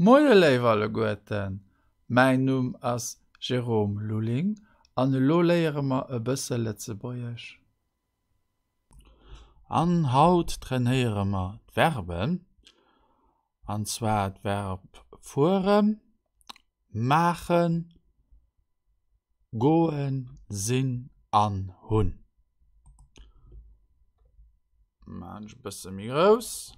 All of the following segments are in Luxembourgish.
Moie léif alleguerten, mäin Numm ass Jérôme Lulling an elo léiere mer e bësse Lëtzebuergesch. An haut trainéiere mer d'Verben, an zwar d'Verb fueren, maachen, goen, sinn an hunn. Maan ech e bësse méi grouss.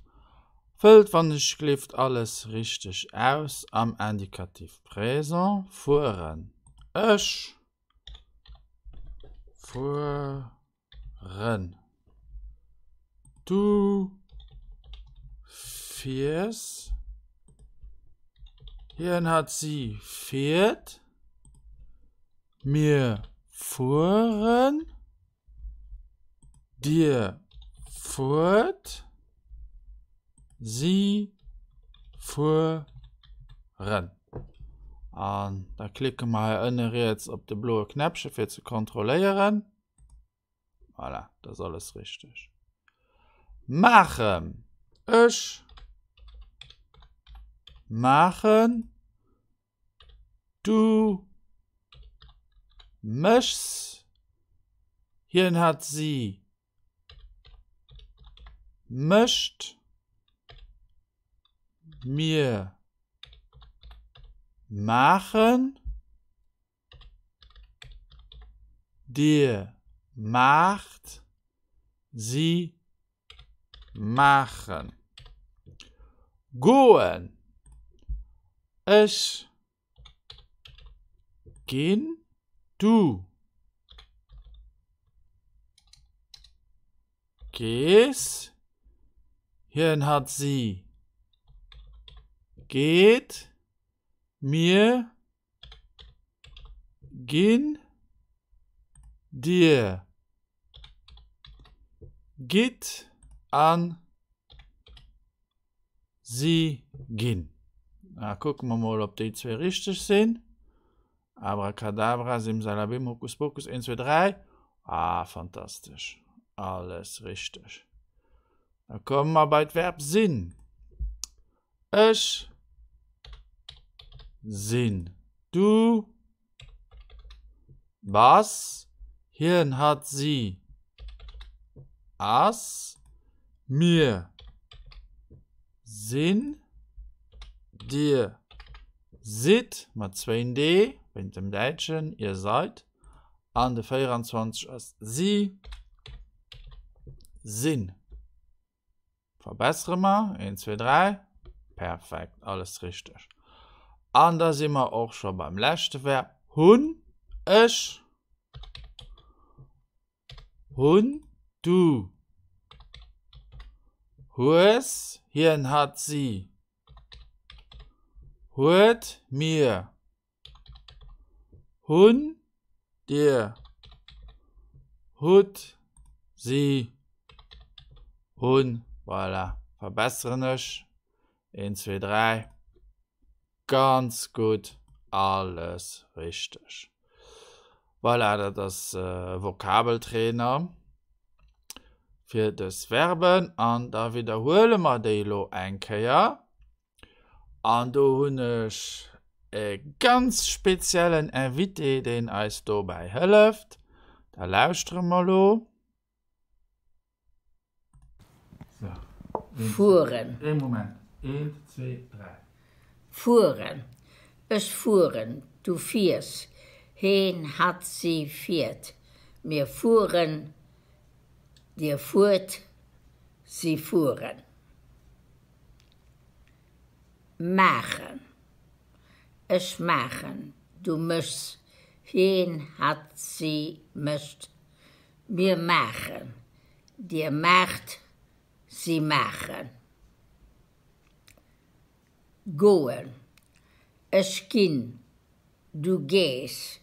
Fëllt wann ech gleeft alles richteg aus am Indicatif présent. Fueren. Ech fueren. Du fiers. Hien, hatt, si fiert. Mir fueren. Dir fuert. Si fueren. An da klicke mer hei ënne riets op de bloe Knäppche fir ze kontrolléieren. Voilà, dat ass alles richteg. Maachen. Ech maachen. Du méchs. Hien, hatt, si mécht. Mir maachen. Dir maacht. Si maachen. Goen. Ech ginn. Du gees. Hien, hatt, si geet. Mir ginn. Dir gitt an si ginn. Da kucke mer mol, ob déi zwee richteg sinn. Abracadabra, simsalabim, hokuspokus, 1, 2, 3. Ah, fantastesch. Alles richteg. Da komme mer bei d'Verb sinn. Ech sinn. Du bass. Hien, hatt, si ass. Mir sinn. Dir sidd, mat zwéin d, wéint dem Däitschen, ihr seid. An de 24 ass si sinn. Verbessere mer. 1, 2, 3. Perfekt, alles richteg. An da si mer och scho beim leschte Verb. Hunn, ech hunn, du hues, hien, hatt, si huet, mir hunn, dir hutt, si hunn. Voilà, verbesseren ech. 1, 2, 3. Ganz gutt, alles richteg. Voilà, dat ass e Vokabeltrainer fir dës Verben. An da widderhuele mer déi elo eng Kéier. An do hunn ech e ganz speziellen Invité, deen eis dobäi hëlleft. Da lauschtere mer elo. Fueren. Ee Moment, eent, zwee, dräi. Fueren. Ech fueren, du fiers, heen, hatt, si fiert, mir fueren, dir fuert, si fueren. Maachen. Ech maachen, du méchs, hien, hatt, si mécht, mir maachen, dir maacht, si maachen. Goen. Ech ginn, du gees,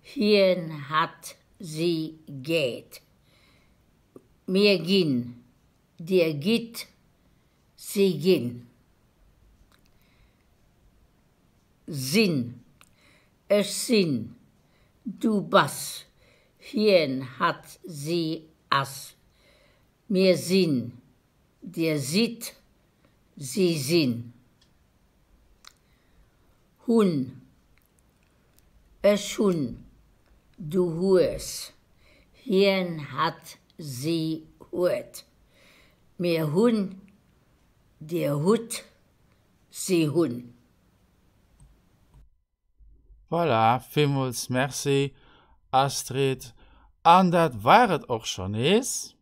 hien, hatt, si geet, mir ginn, dir gitt, Si ginn. Sinn. Ech sinn. Du bass. Hien, hatt, si ass. Mir sinn. Dir sidd. Si sinn. Hunn. Ech hunn. Du hues. Hien, hatt, si huet. Mir hunn. Dir hutt. Si hunn. Voilà, villmools Merci Astrid. An dat war et och scho nees.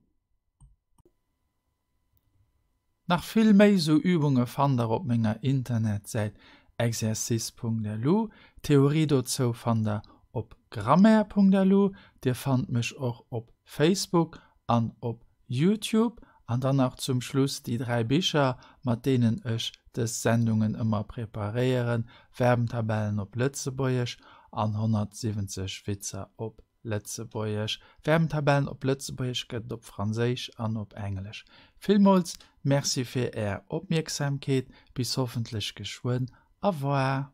Nach vill méi sou Übunge fannt der op menger Internetsäit exercice.lu. D'Theorie dozou fannt der op grammaire.lu. Dir fannt mech och op Facebook an op Youtube. An dann nach zum Schluss déi 3 Bicher, mat deenen ech dës Sendungen ëmmer preparéieren, Verbentabellen op Lëtzebuergesch an 170 Witzer op Lëtzebuergesch. Verbentabellen op Lëtzebuergesch gëtt et op Franséisch an op Englesch. Villmools Merci fir Är Opmierksamkeet. Bis hoffentlech geschwënn. Au revoir.